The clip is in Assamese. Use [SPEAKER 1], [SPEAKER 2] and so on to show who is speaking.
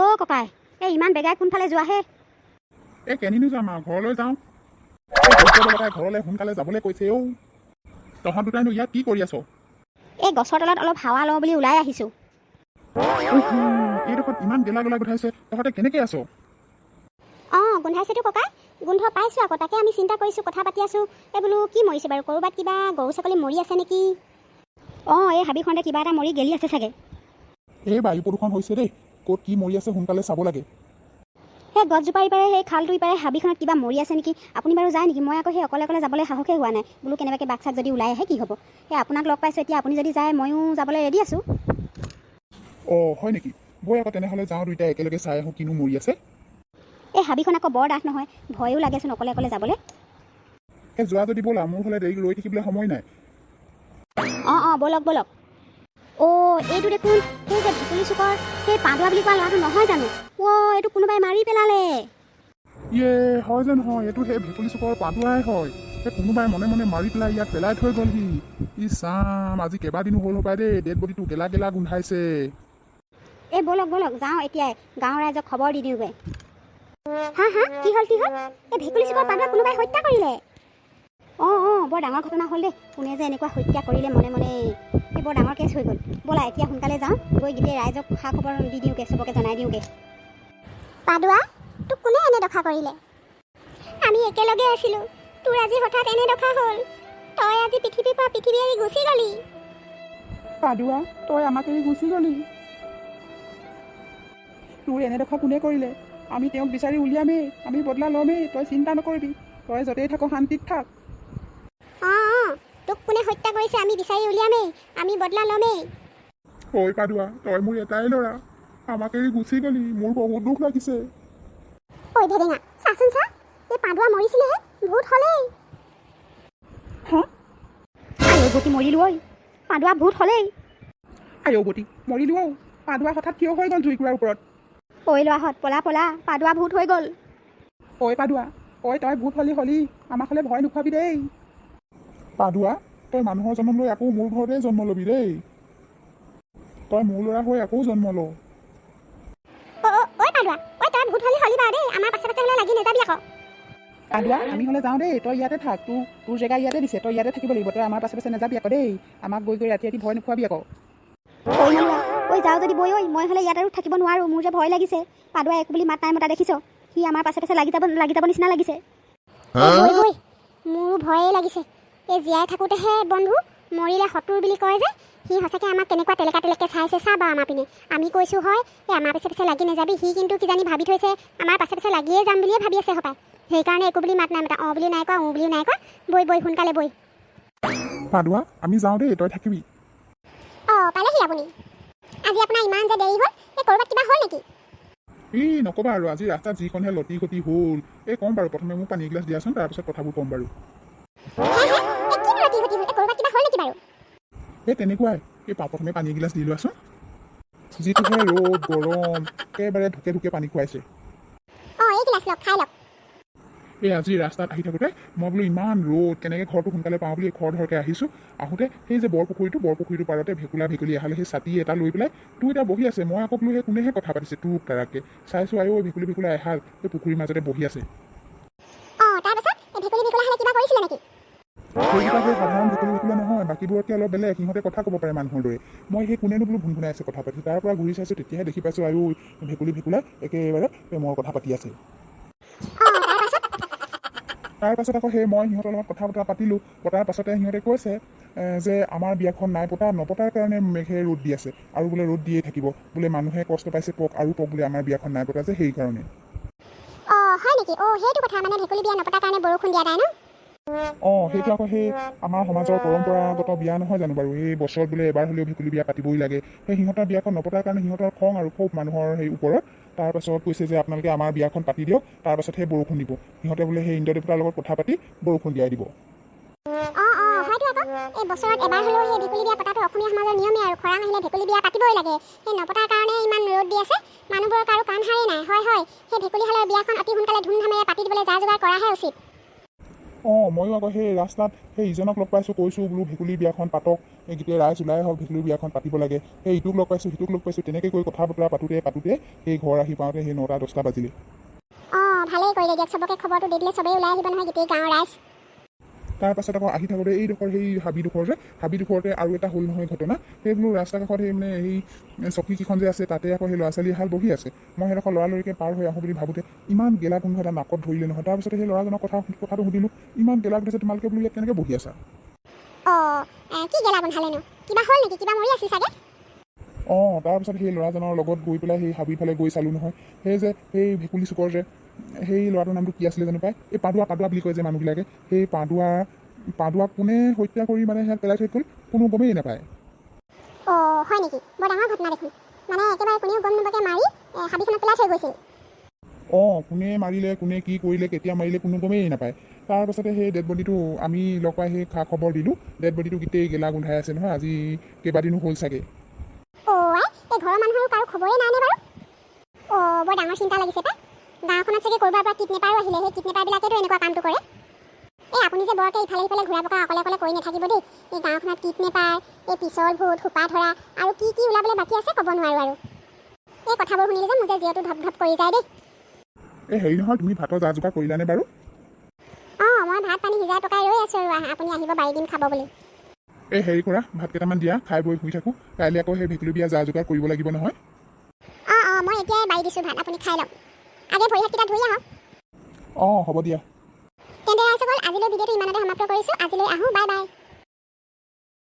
[SPEAKER 1] অ' ককাই, এই ইমান বেগাই কোনফালে যোৱাহে?
[SPEAKER 2] এই কেনিনো যাম আৰু, ঘৰলৈ যাওঁ। এই বৈদ্য ঘৰলৈ সোনকালে যাবলৈ কৈছে। ঔ, তহঁত দুটাইনো ইয়াত কি কৰি আছ?
[SPEAKER 1] এই গছৰ তলত অলপ হাৱা লওঁ বুলি ওলাই আহিছোঁ।
[SPEAKER 2] উহু, এইডোখৰত ইমান গেলা গেলা গোন্ধাইছে, তহঁতে কেনেকৈ আছ?
[SPEAKER 1] অঁ, গোন্ধাইছেতো ককাই, গোন্ধ পাইছোঁ আকৌ। তাকে আমি চিন্তা কৰিছোঁ, কথা পাতি আছোঁ। এই বোলো কি মৰিছে বাৰু? ক'ৰবাত কিবা গৰু ছাগলী মৰি আছে নেকি? অঁ, এই হাবিখনতে কিবা এটা মৰি গেলি আছে চাগে।
[SPEAKER 2] এই বায়ু প্ৰদূষণ হৈছে দেই। ক'ত কি মৰি আছে সোনকালে চাব লাগে।
[SPEAKER 1] সেই গছজোপাৰ ইপাৰে, সেই খালটোৰ ইপাৰে হাবিখনত কিবা মৰি আছে নেকি? আপুনি বাৰু যায় নেকি? মই আকৌ সেই অকলে অকলে যাবলৈ সাহসেই হোৱা নাই। বোলো কেনেবাকৈ বাঘ চাগ যদি ওলাই আহে কি হ'ব? সেই আপোনাক লগ পাইছোঁ এতিয়া, আপুনি যদি যায় ময়ো যাবলৈ ৰেডি আছোঁ।
[SPEAKER 2] অঁ, হয় নেকি? বৈ আকৌ তেনেহ'লে, যাওঁ দুইটাই একেলগে চাই আহোঁ কিনো মৰি আছে।
[SPEAKER 1] এই হাবিখন আকৌ বৰ ডাঠ নহয়, ভয়ো লাগেচোন অকলে অকলে যাবলৈ।
[SPEAKER 2] এই যোৱা যদি ব'লা, মোৰ হ'লে দেৰি ৰৈ থাকিবলৈ সময় নাই।
[SPEAKER 1] অঁ, ব'লক ব'লক। অ', এইটো দেখোন সেই যে ভেকুলী চুকৰ সেই পাদুৱা বুলি কোৱা ল'ৰাটো নহয় জানো? অ', এইটো কোনোবাই মাৰি পেলালে।
[SPEAKER 2] ইয়ে, হয় যে নহয়, এইটো সেই ভেকুলী চুকৰ পাদুৱাই হয়। সেই কোনোবাই মনে মনে মাৰি পেলাই ইয়াত পেলাই থৈ গ'লহি। ই চাম, আজি কেইবাদিনো হ'ল হপাই দেই। ডেড বডিটো গেলা গেলা গোন্ধাইছে।
[SPEAKER 1] এই ব'লক ব'লক, যাওঁ এতিয়াই, গাঁৱৰ ৰাইজক খবৰ দি দিওঁগৈ। হা হা, কি হ'ল, কি হ'ল? এই ভেকুলী চুকৰ পাদুৱাক কোনোবাই হত্যা কৰিলে। অঁ, বৰ ডাঙৰ ঘটনা হ'ল দেই। কোনে যে এনেকুৱা হত্যা কৰিলে মনে মনে? এই বৰ ডাঙৰ কেছ হৈ গ'ল। ব'লা, এতিয়া সোনকালে যাওঁ, গৈ গোটেই ৰাইজক খা খবৰ দি দিওঁগৈ, চবকে জনাই দিওঁগৈ। পাদুৱা, তোক কোনে এনে দশা কৰিলে? আমি একেলগে আছিলোঁ, তোৰ আজি হঠাৎ এনে দশা হ'ল। তই আজি পৃথিৱীৰ পৰা পৃথিৱী এৰি গুচি গ'লি।
[SPEAKER 3] পাদুৱা, তই আমাক এৰি গুচি গ'লি। তোৰ এনে দশা কোনে কৰিলে? আমি তেওঁক বিচাৰি উলিয়ামেই, আমি বদলা ল'মেই। তই চিন্তা নকৰিবি, তই য'তেই থাক শান্তিত থাক।
[SPEAKER 1] অঁ, তোক কোনে হত্যা কৰিছে আমি বিচাৰি উলিয়ামেই, আমি বদলা ল'মেই।
[SPEAKER 2] ঐ পাদুৱা, তই মোৰ এটাই ল'ৰা, আমাক এৰি গুচি গ'লি, মোৰ বহুত দুখ লাগিছে।
[SPEAKER 1] ঐ ভেদেঙা, চাচোন চা, এই পাদুৱা মৰিছিলেহে, ভূত হ'লেই।
[SPEAKER 3] হা?
[SPEAKER 1] আঐ গতি, মৰিলো ঐ, পাদুৱা ভূত হ'লেই।
[SPEAKER 3] আয়ৌৱতী, মৰিলো ঔ, পাদুৱা হঠাৎ থিয় হৈ গ'ল জুইকুৰাৰ ওপৰত।
[SPEAKER 1] ঐ ল'ৰাহঁত, পলা পলা, পাদুৱা ভূত হৈ গ'ল।
[SPEAKER 3] ঐ পাদুৱা, ঐ, তই ভূত হলি হলি, আমাক হ'লে ভয় নোখোৱাবি দেই।
[SPEAKER 2] পাদুৱা, তই মানুহৰ জন্ম লৈ আকৌ মোৰ ঘৰতে জন্ম ল'বি দেই। তই মোৰ ল'ৰা হৈ আকৌ জন্ম ল।
[SPEAKER 1] ঐ পাদুৱা, ঐ, তই ভূত হলি হলি বাৰু দেই, আমাৰ পাছে পাছে হ'লে লাগি নাযাবি আকৌ।
[SPEAKER 3] পাদুৱা, আমি হ'লে যাওঁ দেই, তই ইয়াতে থাক। তোৰ জেগা ইয়াতে দিছে, তই ইয়াতে থাকিব লাগিব। তই আমাৰ পাছে পাছে নাযাবি আকৌ দেই। আমাক গৈ গৈ ৰাতি ৰাতি ভয় নোখোৱাবি আকৌ।
[SPEAKER 1] ঐ মনুৱা, ঐ, যাওঁ যদি বৈ ঐ, মই হ'লে ইয়াত আৰু থাকিব নোৱাৰোঁ। মোৰ যে ভয় লাগিছে। পাদুৱা একো বুলি মাত নাই মতা দেখিছ? সি আমাৰ পাছে পাছে লাগি যাব, লাগি যাব নিচিনা লাগিছে। বৈ বৈ, মোৰো ভয়ে লাগিছে। এই জীয়াই থাকোঁতেহে বন্ধু, মৰিলে শত্ৰু বুলি কয় যে, সি সঁচাকৈ আমাক কেনেকুৱা টেলেকা টেলেকে চাইছে চা বাৰু আমাৰ পিনে। আমি কৈছোঁ হয়, এই আমাৰ পাছে পাছে লাগি নাযাবি, সি কিন্তু কিজানি ভাবি থৈছে আমাৰ পাছে পাছে লাগিয়ে যাম বুলিয়ে ভাবি আছে হপায়। সেইকাৰণে একো বুলি মাত নাই মাতা, অঁ বুলি নাই কোৱা, ওঁ বুলিও নাই কোৱা। বৈ বৈ, সোনকালে বৈ।
[SPEAKER 2] পাদুৱা, আমি যাওঁ দেই, তই থাকিবি।
[SPEAKER 1] অঁ, পালেহি আপুনি। আজি আপোনাৰ ইমান যে দেৰি হ'ল, এই ক'ৰবাত কিবা হ'ল নেকি?
[SPEAKER 2] এই নক'বা আৰু, আজি ৰাস্তাত যিখনহে লটি ঘটি হ'ল। এই ক'ম বাৰু, প্ৰথমে মোক পানী এগিলাচ দিয়াচোন, তাৰপিছত কথাবোৰ ক'ম বাৰু।
[SPEAKER 1] হে হে, এই কিনো লটি ঘটি হ'ল? এই ক'ৰবাত কিবা হ'ল নেকি বাৰু?
[SPEAKER 2] এই তেনেকুৱাই। এই প্ৰথমে পানী এগিলাচ দি লোৱাচোন। যিটোহে ৰ'দ গৰম, একেবাৰে ঢুকে ঢুকে পানী খুৱাইছে।
[SPEAKER 1] অঁ, এই গিলাচ লওক, খাই লওক।
[SPEAKER 2] এই আজি ৰাস্তাত আহি থাকোঁতে মই বোলো ইমান ৰ'দ, কেনেকৈ ঘৰটো সোনকালে পাওঁ বুলি খৰ ধৰকৈ আহিছোঁ। আহোঁতে সেই যে বৰপুখুৰীটো, বৰপুখুৰীটোৰ পাৰতে ভেকুলা ভেকুলী এহালে সেই ছাতি এটা লৈ পেলাই দুইটা বহি আছে। মই আকৌ বোলো সেই কোনেহে কথা পাতিছে টুক টাৰাককৈ? চাইছোঁ, আইঔ, ভেকুলী ভেকুলা এহাল সেই পুখুৰীৰ মাজতে বহি আছে।
[SPEAKER 1] অঁ, তাৰপাছত এই ভেকুলী ভেকুলা হ'লে কিবা কৰিছিলে নেকি?
[SPEAKER 2] সেইকেইটা সেই সাধাৰণ ভেকুলী ভেকুলা নহয়, বাকীবোৰতকৈ অলপ বেলেগ। সিহঁতে কথা ক'ব পাৰে মানুহৰ দৰে। মই সেই কোনেনো বোলো ভুনভুনাই আছে, কথা পাতিছে, তাৰ পৰা ঘূৰি চাইছোঁ, তেতিয়াহে দেখি পাইছোঁ, আইঔ, ভেকুলী ভেকুলা একেবাৰে প্ৰেমৰ কথা পাতি আছে।
[SPEAKER 1] অঁ, তাৰপাছত?
[SPEAKER 2] তাৰপাছত আকৌ সেই মই সিহঁতৰ লগত কথা বতৰা পাতিলোঁ। পতাৰ পাছতে সিহঁতে কৈছে যে আমাৰ বিয়াখন নাই পতা, নপতাৰ কাৰণে মেঘে ৰ'দ দি আছে আৰু বোলে ৰ'দ দিয়ে থাকিব বোলে, মানুহে কষ্ট পাইছে, পক আৰু পক বোলে, আমাৰ বিয়াখন নাই পতা যে সেইকাৰণে।
[SPEAKER 1] অঁ, হয় নেকি? অঁ, সেইটো কথা, মানে ভেকুলী বিয়া নপতাৰ কাৰণে বৰষুণ দিয়া নাই ন?
[SPEAKER 2] অঁ, সেইটো আকৌ সেই আমাৰ সমাজৰ পৰম্পৰাগত বিয়া নহয় জানো বাৰু? এই বছৰত বোলে এবাৰ হ'লেও ভেকুলী বিয়া পাতিবই লাগে। সেই সিহঁতৰ বিয়াখন নপতাৰ কাৰণে সিহঁতৰ খং আৰু ক্ষোভ মানুহৰ সেই ওপৰত। তাৰপাছত কৈছে যে আপোনালোকে আমাৰ বিয়াখন পাতি দিয়ক, তাৰপাছতহে বৰষুণ দিব। সিহঁতে বোলে সেই ইন্দ্ৰ দেৱতাৰ লগত কথা পাতি বৰষুণ দিয়াই দিব।
[SPEAKER 1] অঁ, হয়তো আকৌ। এই বছৰত এবাৰ হ'লেও সেই ভেকুলী বিয়া পতাটো অসমীয়া সমাজৰ নিয়মেই আৰু খৰাং আহিলে ভেকুলী বিয়া পাতিবই লাগে। সেই নপতাৰ কাৰণে ইমান ৰ'দ দি আছে, মানুহবোৰৰ কাৰো কাণ সাৰেই নাই। হয় হয়, সেই ভেকুলীহালৰ বিয়াখন অতি সোনকালে ধুমধামেৰে পাতি দিবলৈ যা যোগাৰ কৰাহে উচিত।
[SPEAKER 2] অঁ, ময়ো আকৌ সেই ৰাস্তাত সেই ইজনক লগ পাইছোঁ, কৈছোঁ বোলো ভেকুলী বিয়াখন পাতক, এই গোটেই ৰাইজ ওলাই আহক, ভেকুলী বিয়াখন পাতিব লাগে। সেই ইটোক লগ পাইছোঁ, সিটোক লগ পাইছোঁ, তেনেকৈ কৈ কথা বতৰা পাতোঁতে পাতোঁতে সেই ঘৰ আহি পাওঁতে সেই 9টা 10টা বাজিলে।
[SPEAKER 1] অঁ, ভালেই কৰিলে দিয়ক, চবকে খবৰটো দি দিলে চবেই ওলাই আহিব নহয়, গোটেই গাঁৱৰ ৰাইজ।
[SPEAKER 2] তাৰপাছত আকৌ আহি থাকোঁতে এইডোখৰ সেই হাবিডোখৰ যে, হাবিডোখৰতে আৰু এটা হ'ল নহয় ঘটনা। সেই বোলো ৰাস্তা কাষত সেই মানে সেই চকীকেইখন যে আছে, তাতে আকৌ সেই ল'ৰা ছোৱালী এহাল বহি আছে। মই সেইডোখৰ লৰালৰিকৈ পাৰ হৈ আহোঁ বুলি ভাবোঁতে ইমান গেলা গোন্ধ এটা নাকত ধৰিলে নহয়। তাৰপিছতে সেই ল'ৰাজনৰ কথাটো সুধিলোঁ, ইমান গেলা গোন্ধাইছে, তোমালোকে বোলো ইয়াত কেনেকৈ বহি আছা?
[SPEAKER 1] অঁ, কি গেলা গোন্ধালেনো? কিবা হ'ল নেকি? কিবা মৰি আছিল চাগে।
[SPEAKER 2] অঁ, তাৰপিছত সেই ল'ৰাজনৰ লগত গৈ পেলাই সেই হাবিৰ ফালে গৈ চালোঁ নহয়, সেই যে সেই ভেকুলী চুকৰ যে সেই ল'ৰাটোৰ নামটো কি আছিলে জানো পাই, এই পাদুৱা, পাদুৱা বুলি কয় যে মানুহবিলাকে, সেই পাদুৱাক কোনে হত্যা কৰি মানে সিহঁত পেলাই থৈ গ'ল, কোনো গমেই নাপায়।
[SPEAKER 1] অঁ, হয় নেকি? বৰ ডাঙৰ ঘটনা দেখোন। মানে একেবাৰে কোনেও গম নোপোৱাকৈ মাৰি হাবিখনত পেলাই থৈ গৈছিল।
[SPEAKER 2] অঁ, কোনে মাৰিলে, কোনে কি কৰিলে, কেতিয়া মাৰিলে, কোনো গমেই নাপায়। তাৰপাছতে সেই ডেড বডিটো আমি লগ পাই সেই খা খবৰ দিলোঁ। ডেড বডিটো গোটেই গেলা গোন্ধাই আছে নহয়, আজি কেইবাদিনো হ'ল চাগে।
[SPEAKER 1] অ' আই, এই ঘৰৰ মানুহৰো কাৰো খবৰেই নাইনে বাৰু? অ', বৰ ডাঙৰ চিন্তা লাগিছে পাই। গাঁওখনত চাগে ক'ৰবাৰ পৰা কিডনেপাৰো আহিলে, সেই কিডনেপাৰবিলাকেতো এনেকুৱা কামটো কৰে। এই আপুনি যে বৰকৈ ইফালে সিফালে ঘূৰা পকা অকলে অকলে কৰি নাথাকিব দেই। এই গাঁওখনত কিডনেপাৰ, এই পিছল ভূত, সোপা ধৰা আৰু কি কি ওলাবলৈ বাকী আছে ক'ব নোৱাৰোঁ আৰু। এই কথাবোৰ শুনিলে যে মোৰ যে জীয়টো ধপ ধপ কৰি যায় দেই।
[SPEAKER 2] এই হেৰি নহয়, তুমি ভাতৰ যা যোগাৰ কৰিলানে বাৰু?
[SPEAKER 1] অঁ, মই ভাত পানী সিজাই পকাই ৰৈ আছোঁ আৰু আপুনি আহিব, বাঢ়ি দিম খাব বুলি।
[SPEAKER 2] এই হেৰি কৰা, ভাত কেইটামান দিয়া, খাই বৈ শুই থাকোঁ। কাইলৈ আকৌ সেই ভেকুলী বিয়া যা যোগাৰ কৰিব লাগিব নহয়।
[SPEAKER 1] অঁ অঁ মই এতিয়াই বাঢ়ি দিছোঁ ভাত, আপুনি খাই লওক। আগে ভৰি হাতকেইটা ধুই আহক।
[SPEAKER 2] অঁ, হ'ব দিয়া।
[SPEAKER 1] তেন্তে ৰাইজসকল, আজিলৈ ভিডিঅ'টো ইমানতে সমাপ্ত কৰিছোঁ। আজিলৈ আহোঁ, বাই বাই।